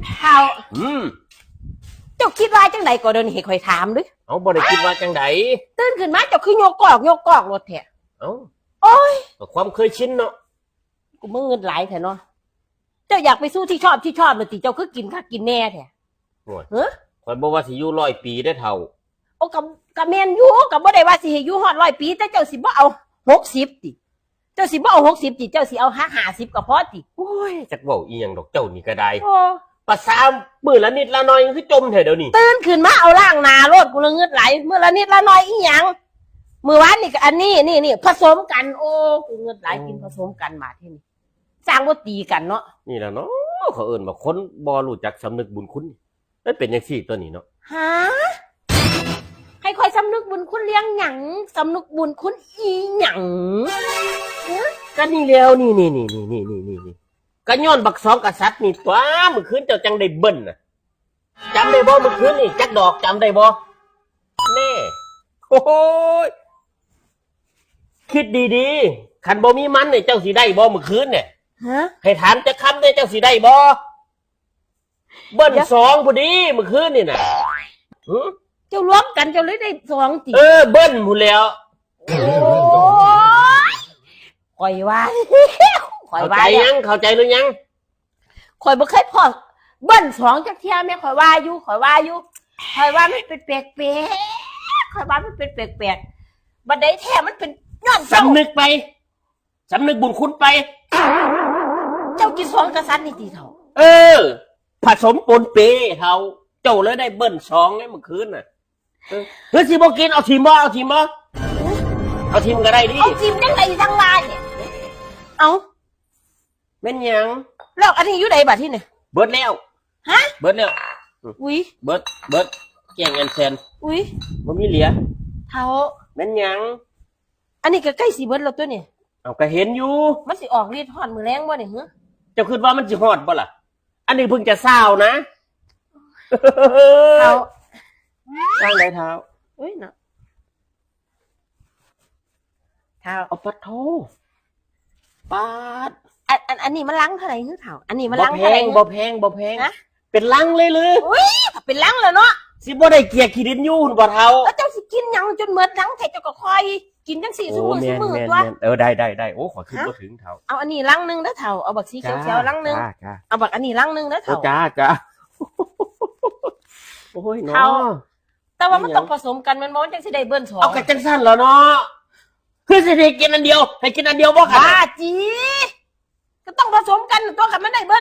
ເຖົ້າ ອືມ ເຈົ້າຄິດວ່າຈັ່ງໃດກໍດຽວນີ້ ໃຫ້ຂ້ອຍຖາມເດີ້. ເອົ້າ ບໍ່ໄດ້ຄິດວ່າຈັ່ງໃດ. ຕື່ນຂຶ້ນມາເຈົ້າຄືຍົກກອກຍົກກອກໂລດແທ້? ເອົ້າ ໂອ້ຍ ກໍຄວາມເຄີຍຊິນເນາະ. ກູມາງຶດຫຼາຍແທ້ເນາະ. ເຈົ້າຢາກໄປສູ່ທີ່ຊອບທີ່ຊອບແລ້ວຕິ? ເຈົ້າຄືກິນຄັກກິນແນ່ແທ້? ໂອ້ຍ ຮະ? ຂ້ອຍບໍ່ວ່າຊິຢູ່ຮ້ອຍປີເດ້ເຖົ້າ. ໂອ້ ກໍ ກໍແມ່ນຢູ່ ກໍບໍ່ໄດ້ວ່າຊິໃຫ້ຢູ່ຮອດຮ້ອຍປີ ແຕ່ເຈົ້າຊິບໍ່ເອົາຫົກສິບຕິ? ເຈົ້າຊິບໍ່ເອົາຫົກສິບຕິ? ເຈົ້າຊິເອົາຫາຫ້າສິບກໍພໍຕິ? ໂອ້ຍ ຈັກເວົ້າອີ່ຫຍັງດອກເຈົ້ານີ້ກໍໄດ້. ໂອ້ ປະສາມື້ລະນິດລະໜ້ອຍ ຄືຈົ່ມແທ້ດຽວນີ້. ຕື່ນຂຶ້ນມາເອົາລ້າງໜ້າໂລດ ກູລະງຶດຫຼາຍ. ມື້ລະນິດລະໜ້ອຍອີ່ຫຍັງ? ມື້ວານນີ້ກໍອັນນີ້ ນີ້ ນີ້ ຜະສົມກັນ. ໂອ້ ກູງຶດຫຼາຍ ໂອ້ ກິນຜະສົມກັນບາດທີນີ້. ຊ່າງບໍ່ຕີກັນເນາະ. ນີ້ລະເນາະ ເຂົາເອີ້ນວ່າຄົນບໍ່ຮູ້ຈັກສຳນຶກບຸນຄຸນ. ມັນເປັນຈັ່ງຊີ້ຕົວນີ້ເນາະ. ຫາ? ໃຫ້ຂ້ອຍສຳນຶກບຸນຄຸນເລື່ອງຫຍັງ? ສຳນຶກບຸນຄຸນອີ່ຫຍັງ? ຮະ? ກໍນີ້ແລ້ວ ນີ້ໆ ກໍຍ້ອນບັກສອງກະສັດນີ້ຕົວະ ມື້ຄືນເຈົ້າຈັ່ງໄດ້ເບິ້ນນະ. ຈຳໄດ້ບໍ່ມື້ຄືນນີ້ຈັກດອກ ຈຳໄດ້ບໍ່? ແນ່ ໂອ້ຍ ຄິດດີໆ ຄັນບໍ່ມີມັນນີ້ ເຈົ້າຊິໄດ້ບໍ່ມື້ຄືນນີ້? ຮະ? ໃຫ້ຖາມຈັກຄຳແດ່ ເຈົ້າຊິໄດ້ບໍ່? ເບິ້ນສອງພຸ້ນດີມື້ຄືນນີ້ນະ. ຫື? ເຈົ້າລວມກັນເຈົ້າເລີຍໄດ້ສອງຕິ? ເອີ ເບິ້ນພຸ້ນແລ້ວ. ໂອ້ຍ ຂ້ອຍວ່າ ຂ້ອຍວ່າ ເຂົ້າໃຈຍັງ? ເຂົ້າໃຈຫຼືຍັງ? ຂ້ອຍບໍ່ເຄີຍພໍ້ເບິ້ນສອງຈັກເທື່ອແມ່. ຂ້ອຍວ່າຢູ່ ຂ້ອຍວ່າຢູ່ ຂ້ອຍວ່າມັນເປັນແປກໆ ຂ້ອຍວ່າມັນເປັນແປກໆ. ບັດໃດແທ້ມັນເປັນຍ້ອນເຈົ້າ. ສຳນຶກໄປ ສຳນຶກບຸນຄຸນໄປ. ເຈົ້າກິນສອງກະສັດນີ້ຕິເຖົ້າ? ເອີ ຜະສົມປົນເປເຖົ້າ ເຈົ້າເລີຍໄດ້ເບິ້ນສອງໃນມື້ຄືນນະ. ເອີ ຫຼືຊິບໍ່ກິນ? ເອົາຖິ້ມບໍ່? ເອົາຖິ້ມບໍ່? ເອົາຖິ້ມກໍໄດ້ຕິ. ເອົາຖິ້ມຈັ່ງໃດຈັ່ງວ່ານີ້? ເອົ້າ ແມ່ນຫຍັງ? ແລ້ວອັນນີ້ຢູ່ໃດບາດທີນີ້? ເບິດແລ້ວ. ຮະ? ເບິດແລ້ວ. ອຸ້ຍ ເບິດ ເບິດ ແກ້ງແອນແຊນ. ອຸ້ຍ ບໍ່ມີເຫຼືອ. ເຖົ້າ ແມ່ນຫຍັງ? ອັນນີ້ກໍໃກ້ຊິເບິດແລ້ວຕົວນີ້. ເອົາ ກໍເຫັນຢູ່. ມັນຊິອອກລິດຮອດມື້ແລງບໍ່ນີ້ຫື? ເຈົ້າຄິດວ່າມັນຊິຮອດບໍ່ລະ? ອັນນີ້ເພິ່ງຈະຊາວນະ. ເຖົ້າ ວ່າງໃດເຖົ້າ? ອຸ້ຍເນາະ ເຖົ້າ. ເອົາ ປາດໂທ ປາດ. ອັນ ອັນ ອັນນີ້ມັນລັງເທົ່າໃດຫືເຖົ້າ? ອັນນີ້ມັນລັງເທົ່າໃດຫື? ບໍ່ແພງ ບໍ່ແພງ ບໍ່ແພງ. ຮະ? ເປັນລັງເລີຍຫຼື? ອຸ້ຍ ເປັນລັງແລ້ວເນາະ. ຊິບໍ່ໄດ້ເກຍຂີ້ດິນຢູ່ພຸ້ນບໍ່ເຖົ້າ? ແລ້ວເຈົ້າຊິກິນຫຍັງຈົນເໝິດລັງແທ້? ເຈົ້າກໍຄ່ອຍກິນຈັ່ງຊີ້ ໂອ້ ຊຸມື້ ຊຸມື້ຕົວະ. ເອີ ໄດ້ ໄດ້ ໄດ້. ໂອ້ ຂ້ອຍຄິດບໍ່ເຖິງເຖົ້າ. ເອົາອັນນີ້ລັງໜຶ່ງເດີເຖົ້າ. ເອົາບັກສີຂຽວໆລັງໜຶ່ງ. ຈ້າ ຈ້າ ເອົາບັກອັນນີ້ລັງໜຶ່ງເດີເຖົ້າ. ໂອ້ ຈ້າ ຈ້າ. ໂອ້ຍເນາະ ເຖົ້າ. ແຕ່ວ່າມັນຕ້ອງຜະສົມກັນແມ່ນບໍ່? ມັນຈັ່ງຊິໄດ້ເບິ້ນສອງ. ເອົາ ກໍຈັ່ງຊັ້ນແຫຼະເນາະ. ຄືຊິໃຫ້ກິນອັນດຽວ ໃຫ້ກິນອັນດຽວບໍ່? ບ້າຈີ ກໍຕ້ອງຜະສົມກັນຕົວະ ຄັນມັນໄດ້ເບິ້